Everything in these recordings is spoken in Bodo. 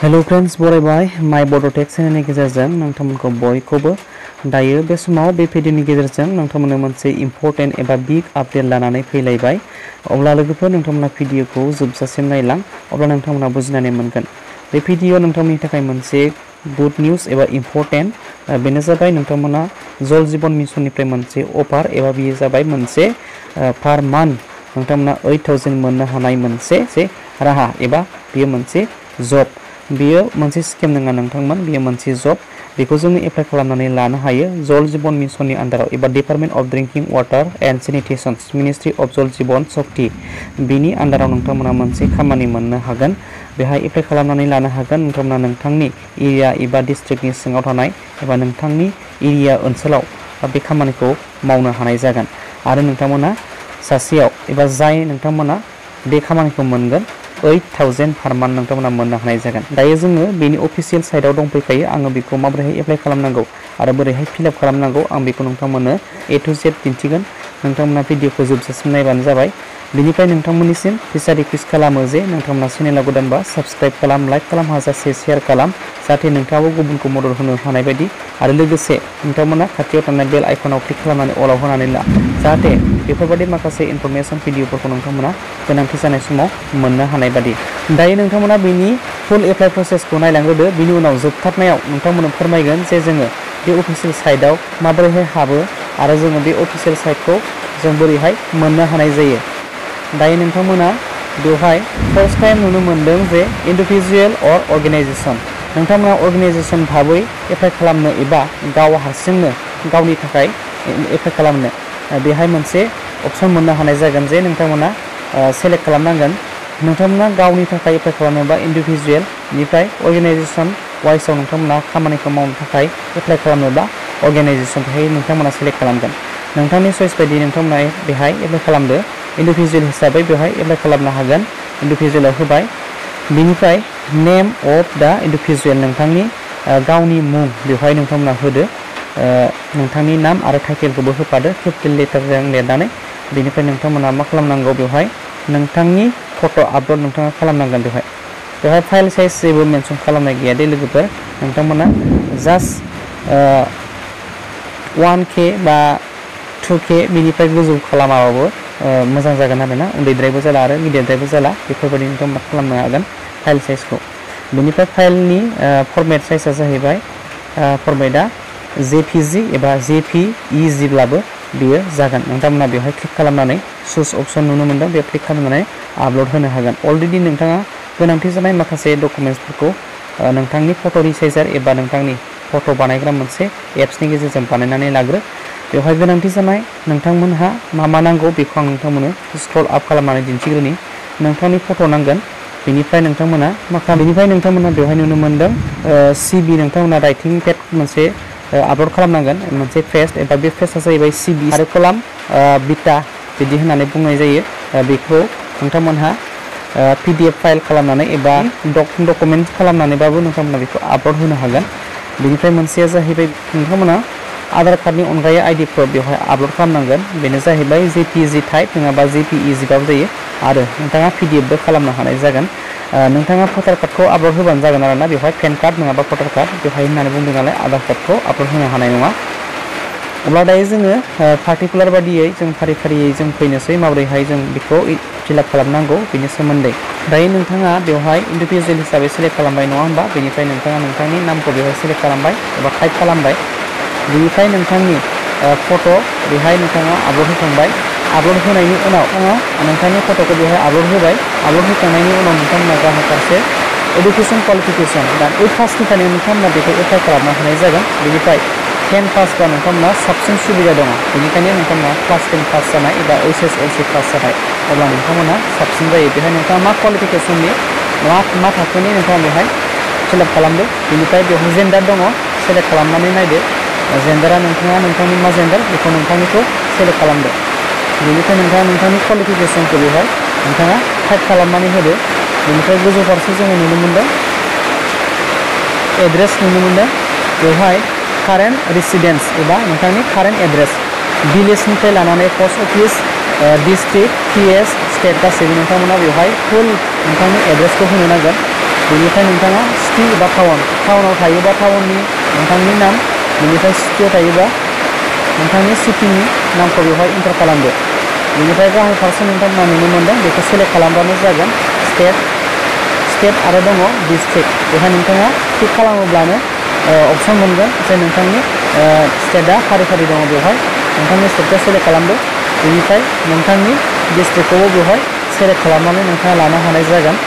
हेलो फ्रेंड्स बरायबाय माय बड'टेक चेनेलनि गेजेरजों नोंथांमोनखौ बयखौबो दायो बे समाव बे भिडिअनि गेजेरजों नोंथांमोननो मोनसे इम्पोर्टेन्ट एबा बिग आपडेट लानानै फैलायबाय। अब्ला लोगोफोर नोंथांमोना भिडिअखौ जोबजासिम नायलां अब्ला नोंथांमोना बुजिनानै मोनगोन। बे भिडिअ नोंथांमोननि थाखाय मोनसे गुड निउज एबा इम्पोर्टेन्ट बेनो जाबाय नोंथांमोना जल जीवन मिशननिफ्राय मोनसे अफार एबा बेयो जाबाय मोनसे पार मान्थ नोंथांमोना 8000 मोननो हानाय मोनसे राहा एबा बेयो मोनसे जब। बेयो मोनसे स्किम नङा नोंथांमोन, बेयो मोनसे जब। बेखौ जों एप्लाइ खालामनानै लानो हायो जल जीवन मिशननि आन्डाराव एबा department of drinking water and sanitations ministry of Jal Jeevan शक्ति बिनि आन्डाराव नोंथांमोना मोनसे खामानि मोननो हागोन। बेहाय एप्लाइ खालामनानै लानो हागोन नोंथांमोना नोंथांनि एरिया एबा डिस्ट्रिक्टनि सिङाव थानाय एबा नोंथांनि एरिया ओनसोलाव बे खामानिखौ मावनो हानाय जागोन। आरो नोंथांमोना सासेयाव एबा जाय नोंथांमोना बे खामानिखौ मोनगोन 8000 पार मान्थ नोंथांमोना मोननो हानाय जागोन। दायो जोङो बेनि अफिशियेल साइटआव दंफैखायो। आङो बेखौ माबोरैहाय एप्लाइ खालामनांगौ आरो बोरैहाय फिलआप खालामनांगौ आं बेखौ नोंथांमोननो A to Z दिन्थिगोन। नोंथांमोना भिडिअखौ जोबजासिम नायबानो जाबाय। बेनिफ्राय नोंथांमोननिसिम फिसा रिक्वेस्ट खालामो जे नोंथांमोना चेनेलाव गोदानबा साबस्क्राइब खालाम, लाइक खालाम, हाजासे शेयार खालाम जाहाथे नोंथाङाबो गुबुनखौ मदद होनो हानाय बायदि। आरो लोगोसे नोंथांमोना खाथियाव थानाय बेल आइकनाव क्लिक खालामनानै अलाव होनानै ला जाहाथे बेफोरबायदि माखासे इनफरमेशन भिडिअफोरखौ नोंथांमोना गोनांथि जानाय समाव मोननो हानाय बायदि। दायो नोंथांमोना बेनि फुल एप्लाइ प्रसेसखौ नायलांग्रोदो। बिनि उनाव जोबथारनायाव नोंथांमोननो फोरमायगोन जे जोङो बे अफिशियेल साइटआव माबोरैहाय हाबो आरो जोङो बे अफिशियेल साइटखौ जों बोरैहाय मोननो हानाय जायो। दायो नोंथांमोना बेवहाय फार्स्ट टाइम नुनो मोनदों जे इन्डिभिजुवेल अर अर्गेनाइजेसन। नोंथांमोना अर्गेनाइजेसन भाबै एप्लाइ खालामनो एबा गाव हारसिंनो गावनि थाखाय एप्लाइ खालामनो बेहाय मोनसे अपसन मोननो हानाय जागोन जे नोंथांमोना सेलेक्ट खालामनांगोन। नोंथांमोना गावनि थाखाय एप्लाइ खालामनोबा इन्डिभिजुवेल निफ्राय अर्गेनाइजेसन वाइसआव नोंथांमोना खामानिखौ मावनो थाखाय एप्लाइ खालामनोबा अर्गेनाइजेसनखौहाय नोंथांमोना सेलेक्ट खालामगोन। नोंथांनि चइस बायदि नोंथांमोना बेहाय एप्लाइ खालामदो। इन्डिभिजुवेल हिसाबै बेवहाय एप्लाइ खालामनो हागोन। इन्डिभिजुवेलाव होबाय। बिनिफ्राय नेम अफ दा इन्डिभिजुवेल नोंथांनि गावनि मुं बेवहाय नोंथांमोना होदो। नोंथांनि नाम आरो टाइटेलखौबो होफादो केपिटेल लेटारजों लिरनानै। बेनिफ्राय नोंथांमोना मा खालामनांगौ बेवहाय नोंथांनि फट' आपल'ड नोंथाङा खालामनांगोन। बेवहाय फाइल साइज जेबो मेनसन खालामनाय गैया दे लोगोफोर। नोंथांमोना जास्ट 1K बा 2K बिनिफ्राय गोजौ खालामाबाबो मोजां जागोन आरोना। उन्दैद्रायबो जाला आरो गिदिरद्रायबो जाला बेफोरबायदि नोंथांमोना खालामनो हागोन फाइल साइजखौ। बेनिफ्राय फाइलनि फरमेट साइजआ जाहैबाय फरमेटआ JPG एबा JPEG बेयो जागोन। नोंथांमोना बेवहाय क्लिक खालामनानै चुज अपसन नुनो मोनदों, बेयाव क्लिक खालामनानै आपल'ड होनो हागोन। अलरेडि नोंथाङा गोनांथि जानाय माखासे डकुमेन्टसफोरखौ नोंथांनि फट' रिसाइजार एबा नोंथांनि फट' बानायग्रा मोनसे एप्सनि गेजेरजों बानायनानै लाग्रो। बेवहाय गोनांथि जानाय नोंथांमोनहा मा नांगौ बेखौ आं नोंथांमोननो स्क्रल आप खालामनानै दिन्थिग्रोनि। नोंथांनि फट' नांगोन। बेनिफ्राय नोंथांमोना बेवहाय नुनो मोनदों CV नोंथांमोना राइटिं पेड मोनसे आपल'ड खालामनांगोन मोनसे पेज एबा बे पेजआ जाहैबाय CV आरो कलाम बिटा बिदि होननानै बुंनाय जायो। बेखौ नोंथांमोनहा PDF फाइल खालामनानै एबा डकुमेन्ट खालामनानैबाबो नोंथांमोना बेखौ आपल'ड होनो हागोन। बेनिफ्राय मोनसेया जाहैबाय नोंथांमोना आधार कार्डनि अनगायै ID प्रुफ बेवहाय आपल'ड खालामनांगोन। बेनो जाहैबाय JPG टाइप नङाबा JPEG बाबो जायो आरो नोंथाङा PDFबो खालामनो हानाय जागोन। नोंथाङा भटार कार्डखौ आपल'ड होबानो जागोन आरोना। बेवहाय पेन कार्ड नङाबा भटार कार्ड बेवहाय होननानै बुंदों नालाय आधार कार्डखौ आपल'ड होनो हानाय नङा। अब्ला दायो जोङो पार्टिकुलार बादियै जों फारि फारियै जों फैनोसै माबोरैहाय जों बेखौ फिलआप खालामनांगौ बेनि सोमोन्दै। दायो नोंथाङा बेवहाय इन्डिभिजुवेल हिसाबै सेलेक्ट खालामबाय नङा होमबा? बेनिफ्राय नोंथाङा नोंथांनि नामखौ बेवहाय सेलेक्ट खालामबाय एबा टाइप खालामबाय। बेनिफ्राय नोंथांनि फट' बेहाय नोंथाङा आपल'ड होखांबाय। आपल'ड होनायनि उनाव नोंथांनि फट'खौ बेवहाय आपल'ड होबाय। आपल'ड होखांनायनि उनाव नोंथांमोना गाहाय फारसे एडुकेसन क्वालिफिकेसन दा 8 पासनिफ्रायनो नोंथांमोना बेखौ एप्लाइ खालामनो हानाय जागोन। बेनिफ्राय 10 पासबा नोंथांमोना साबसिन सुबिदा दङ। बेनिखायनो नोंथांमोना क्लास 10 पास जानाय एबा HSLC पास जानाय अब्ला नोंथांमोना साबसिन जायो। बेहाय नोंथाङा मा क्वालिफिकेसननि मा थाखोनि नोंथाङा बेहाय सेलेक्ट खालामदो। बेनिफ्राय बेवहाय जेन्डार दङ, सेलेक्ट खालामनानै नायदो। जेन्डारा नोंथाङा नोंथांनि मा जेन्डार बेखौ नोंथांनिखौ सेलेक्ट खालामदो। बेनिफ्राय नोंथाङा नोंथांनि क्वालिफिकेसनखौ बेवहाय नोंथाङा टाइप खालामनानै होदो। बेनिफ्राय गोजौ फारसे जोङो नुनो मोनदों एड्रेस नुनो मोनदों। बेवहाय कारेन्ट रेसिडेन्स एबा नोंथांनि कारेन्ट एड्रेस भिलेजनिफ्राय लानानै post office district PS state गासैबो नोंथांमोना बेवहाय फुल नोंथांनि एड्रेसखौ होनो नांगोन। बेनिफ्राय नोंथाङा सिटि एबा टाउनाव थायोबा टाउननि नोंथांनि नाम, बेनिफ्राय सिटियाव थायोबा नोंथांनि सिटिनि नामखौ बेवहाय एन्टार खालामदो। बेनिफ्राय गाहाय फारसे नोंथांमोना नुनो मोनदों, बेखौ सेलेक्ट खालामबानो जागोन। स्टेट आरो दङ डिस्ट्रिक्ट, बेवहाय नोंथाङा क्लिक खालामोब्लानो अपसन मोनगोन जे नोंथांनि स्टेटआ फारि फारि दङ, बेवहाय नोंथांनि स्टेटखौ सेलेक्ट खालामदो। बेनिफ्राय नोंथांनि डिस्ट्रिक्टखौबो बेवहाय सेलेक्ट खालामनानै नोंथाङा लानो हानाय जागोन।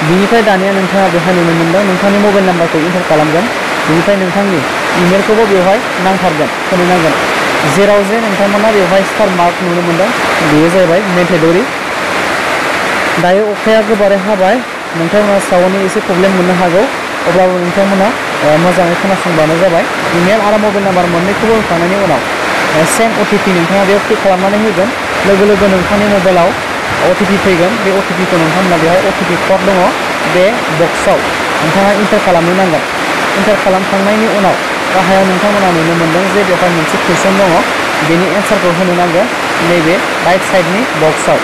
बेनिफ्राय दानिया नोंथाङा बेवहाय नुनो मोनदों नोंथांनि मबाइल नाम्बारखौ एन्टार खालामगोन। बेनिफ्राय नोंथांनि इमेलखौबो बेवहाय नांथारगोन, होनो नांगोन। जेराव जे नोंथांमोना बेवहाय स्टार मार्क नुनो मोनदों, बेयो जाहैबाय मेन्डेटरि। दायो अखाया गोबारै हाबाय, नोंथांमोना साउन्डनि एसे प्रब्लेम मोननो हागौ, अब्लाबो नोंथांमोना मोजाङै खोनासंबानो जाबाय। इमेल आरो मबाइल नाम्बार मोननैखौबो होखांनायनि उनाव सेन्ड OTP नोंथाङा बेयाव क्लिक खालामनानै होगोन। लोगो लोगो नोंथांनि मबाइलाव OTP फैगोन। बे OTPखौ नोंथांमोना बेवहाय OTP कड दङ, बे बक्सआव नोंथाङा एन्टार खालामनो नांगोन। एन्टार खालामखांनायनि उनाव गाहायाव नोंथांमोना नुनो मोनदों जे बेवहाय मोनसे कुइसन दङ, बेनि एन्सारखौ होनो नांगोन नैबे राइट साइडनि बक्सआव।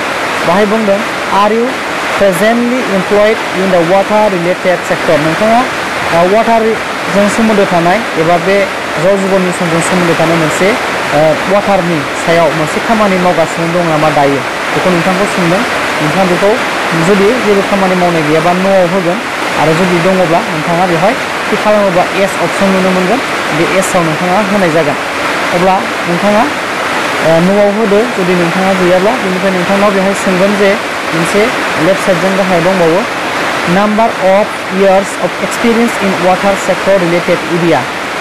बाहाय बुंदों आर U presently इमप्लयड in the water related sector. नोंथाङा वाटारजों सोमोन्दो थानाय एबा बे जल जिबन मिसनजों सोमोन्दो थानाय मोनसे वाटारनि सायाव मोनसे खामानि मावगासिनो दं नामा दायो, बेखौ नोंथांखौ सोंदों। नोंथाङा बेखौ जुदि जेबो खामानि मावनाय गैयाबा न'आव होगोन, आरो जुदि दङब्ला नोंथाङा बेवहाय क्लिक खालामोबा एस अपसन नुनो मोनगोन, बे एसआव नोंथाङा होनाय जागोन। अब्ला नोंथाङा न'आव होदो, जुदि नोंथाङा गैयाब्ला। बेनिफ्राय नोंथांनाव बेवहाय सोंगोन जे मोनसे लेफ्ट साइडजों गाहायाव दंबावो number of years of experience in water sector related area.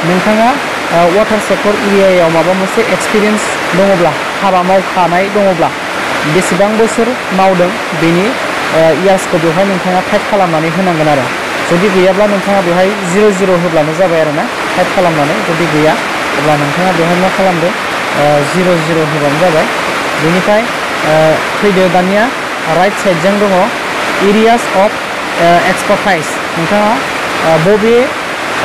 नोंथाङा वाटार सेक्टर एरियायाव माबा मोनसे एक्सपिरियेन्स दङब्ला, हाबा मावखानाय दङब्ला, बेसेबां बोसोर मावदों बेनि इयार्सखौ बेवहाय नोंथाङा टाइप खालामनानै होनांगोन आरो। जुदि गैयाब्ला नोंथाङा बेवहाय 0 होब्लानो जाबाय आरोना, टाइप खालामनानै। जुदि गैया अब्ला नोंथाङा बेवहाय मा खालामदो, 0 होबानो जाबाय। बेनिफ्राय फैदो दानिया राइट साइडजों दङ एरियास अफ एक्सपार्टाइज। नोंथाङा बबे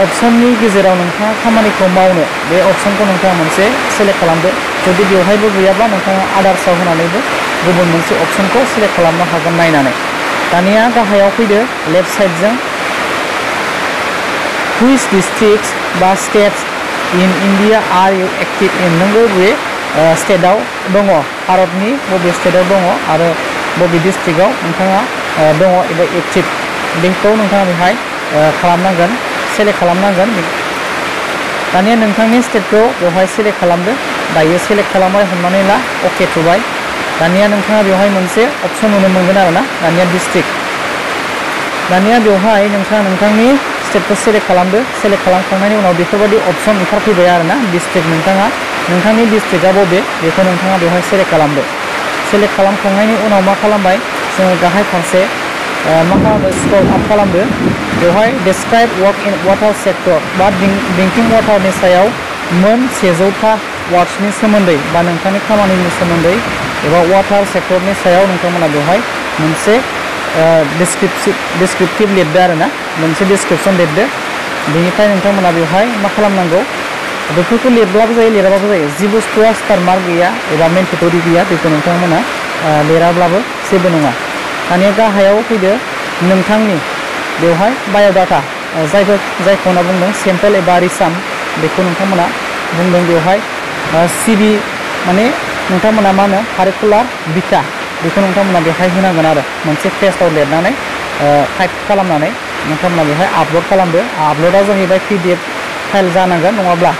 अपसननि गेजेराव नोंथाङा खामानिखौ मावनो, बे अपसनखौ नोंथाङा मोनसे सेलेक्ट खालामदो। जुदि बेवहायबो गैयाब्ला नोंथाङा आदार्सआव होनानैबो गुबुन मोनसे अपसनखौ सेलेक्ट खालामनो हागोन नायनानै। दानिया गाहायाव फैदो लेफ्ट साइडजों हुइच डिस्ट्रिक्टस बा states in India are you active in. नोंगौ बे स्टेटआव दङ, भारतनि बबे स्टेटआव दङ आरो बबे डिस्ट्रिक्टआव नोंथाङा दङ एबा एक्टिभ, बेखौ नोंथाङा बेहाय खालामनांगोन, सेलेक्ट खालामनांगोन। दानिया नोंथांनि स्टेटखौ बेवहाय सेलेक्ट खालामदो। दायो सेलेक्ट खालामबाय, हमनानै ला अके थुबाय। दानिया नोंथाङा बेवहाय मोनसे अपसन नुनो मोनगोन आरोना, दानिया डिस्ट्रिक्ट। दानिया बेवहाय नोंथाङा नोंथांनि स्टेटखौ सेलेक्ट खालामदो। सेलेक्ट खालामखांनायनि उनाव बेफोरबायदि अपसन ओंखारफैबाय आरोना, डिस्ट्रिक्ट। नोंथाङा नोंथांनि डिस्ट्रिक्टआ बबे बेखौ नोंथाङा बेवहाय सेलेक्ट खालामदो। सेलेक्ट खालामखांनायनि उनाव मा खालामबाय, जोङो गाहाय फारसे मा खालामदो, स्क्रल आप खालामदो। बेवहाय describe work in water sector बा ड्रिंकिं वाटारनि सायाव मोन 100था वार्डसनि सोमोन्दै बा नोंथांनि खामानिनि सोमोन्दै एबा वाटार सेक्टरनि सायाव नोंथांमोना बेवहाय मोनसे डिसक्रिप्टिभ लिरदो आरोना, मोनसे डिसक्रिपसन लिरदो। बेनिफ्राय नोंथांमोना बेवहाय मा खालामनांगौ, बेफोरखौ लिरब्लाबो जायो, लिराबाबो जायो। जि बुस्थुआ स्टार मार्क गैया एबा मेन्डेटरि गैया बेखौ नोंथांमोना लिराब्लाबो जेबो नङा। दानिया गाहायाव फैदो नोंथांनि बेवहाय बाय'डाटा, जायखौ होनना बुंदों सेम्पल एबा रिसाम, बेखौ नोंथांमोना बुंदों बेवहाय CV माने नोंथांमोना मा होनो कारिकुलार बिटा, बेखौ नोंथांमोना बेवहाय होनांगोन आरो मोनसे पेजआव लिरनानै टाइप खालामनानै नोंथांमोना बेवहाय आपल'ड खालामदो। आपल'डआ जाहैबाय PDF फाइल जानांगोन, नङाब्ला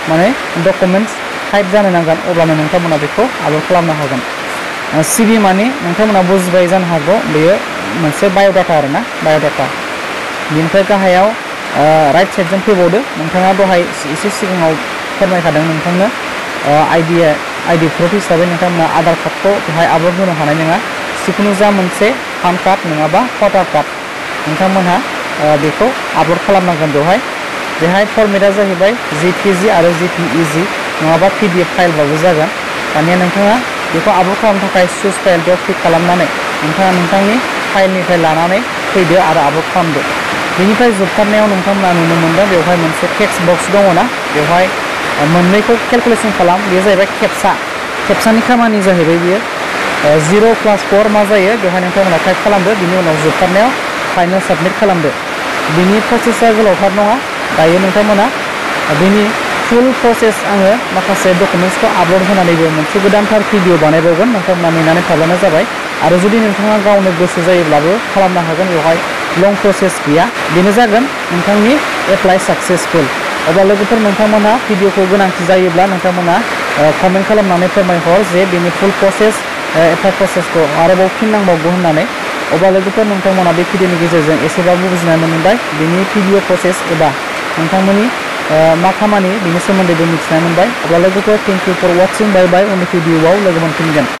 माने डकुमेन्टस टाइप जानो नांगोन, अब्लानो नोंथांमोना बेखौ आपल'ड खालामनो हागोन। CV माने नोंथांमोना बुजिबाय जानो हागौ, बेयो मोनसे बाय'डाटा आरोना, बाय'डाटा। बेनिफ्राय गाहायाव राइट साइडजों फैबावदो। नोंथाङा दहाय एसे सिगाङाव फोरमायखादों नोंथांनो आइडि प्रुफ हिसाबै नोंथांमोना आधार कार्डखौ बेवहाय आपल'ड होनो हानाय नङा। जिखुनु जा मोनसे पान कार्ड नङाबा भटार कार्ड नोंथांमोनहा बेखौ आपल'ड खालामनांगोन। बेहाय फर्मेटआ जाहैबाय JPG आरो JPEG, नङाबा PDF फाइलबाबो जागोन। दानिया नोंथाङा बेखौ आपल'ड खालामनो थाखाय चुज फाइल बेयाव क्लिक खालामनानै नोंथाङा नोंथांनि फाइलनिफ्राय लानानै फैदो आरो आपल'ड खालामदो। बेनिफ्राय जोबथारनायाव नोंथांमोना नुनो मोनदों बेवहाय मोनसे टेक्स्ट बक्स दङ ना, बेवहाय मोननैखौ केलकुलेसन खालाम। बेयो जाहैबाय खेबसानि खामानि जाहैबाय बियो। 0 + 4 मा जायो, बेवहाय नोंथांमोना टाइप खालामदो। बिनि उनाव जोबथारनायाव फाइनाल साबमिट खालामदो। बिनि प्रसेसा गोलावथार नङा दायो नोंथांमोना बिनि फुल प्रसेस आङो माखासे डकुमेन्ट्सखौ आपल'ड होनानैबो मोनसे गोदानथार भिडिअ बानायबावगोन नोंथांमोना नेनानै थाब्लानो जाबाय आरो जुदि नोंथाङा गावनो गोसो जायोब्लाबो खालामनो हागोन बेवहाय लं प्रसेस गैया बेनो जागोन नोंथांनि एप्लाइ साक्सेसफुल अब्ला लोगोफोर नोंथांमोना भिडिअखौ गोनांथि जायोब्ला नोंथांमोना कमेन्ट खालामनानै फोरमायहर जे बेनि फुल प्रसेस एप्लाइ प्रसेसखौ आरोबाव फिन नांबावगौ होननानै अब्ला लोगोफोर नोंथांमोना बे भिडिअनि गेजेरजों एसेबाबो बुजिनानै मोनबाय बिनि भिडिअ प्रसेस एबा नोंथांमोननि मा खामानि बेनि सोमोन्दैबो मिथिनानै मोनबाय अब्ला लोगोफोर थेंक इउ फर वाचिं बाय बाय उननि भिडिअआव लोगो मोनफिनगोन